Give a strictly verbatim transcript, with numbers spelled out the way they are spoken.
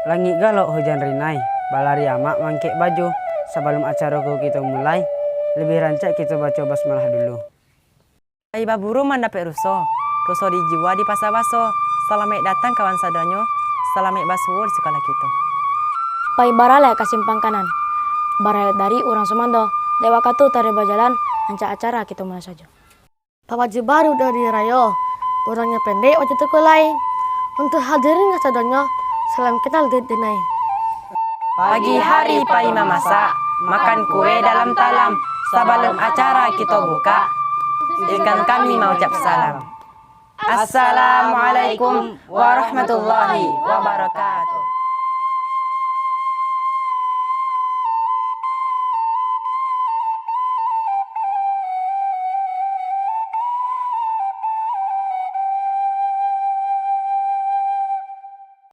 Langik galok hujan rinai, balari amak mangkek baju. Sabalum acara ko kito mulai, lebih rancak kito baco basmalah dulu. Pai baburu mandapek ruso, ruso dijua di pasa baso. Salamaik datang kawan sadonyo, salamaik basuo di sikolah kito. Pai baralek ka simpang kanan, baralek dari urang sumando, dek wakatu tari bajalan, rancak acara kito mulai sajo. Babaju baru dari rayo, urang nan pendek baju takulai. Untuak hadirin kasadonyo, salam kenal di dinai. Pagi hari pai mamasak, makan kue dalam talam. Sabalun acara kito bukak, izinkan kami maucap salam. Assalamualaikum warahmatullahi wabarakatuh.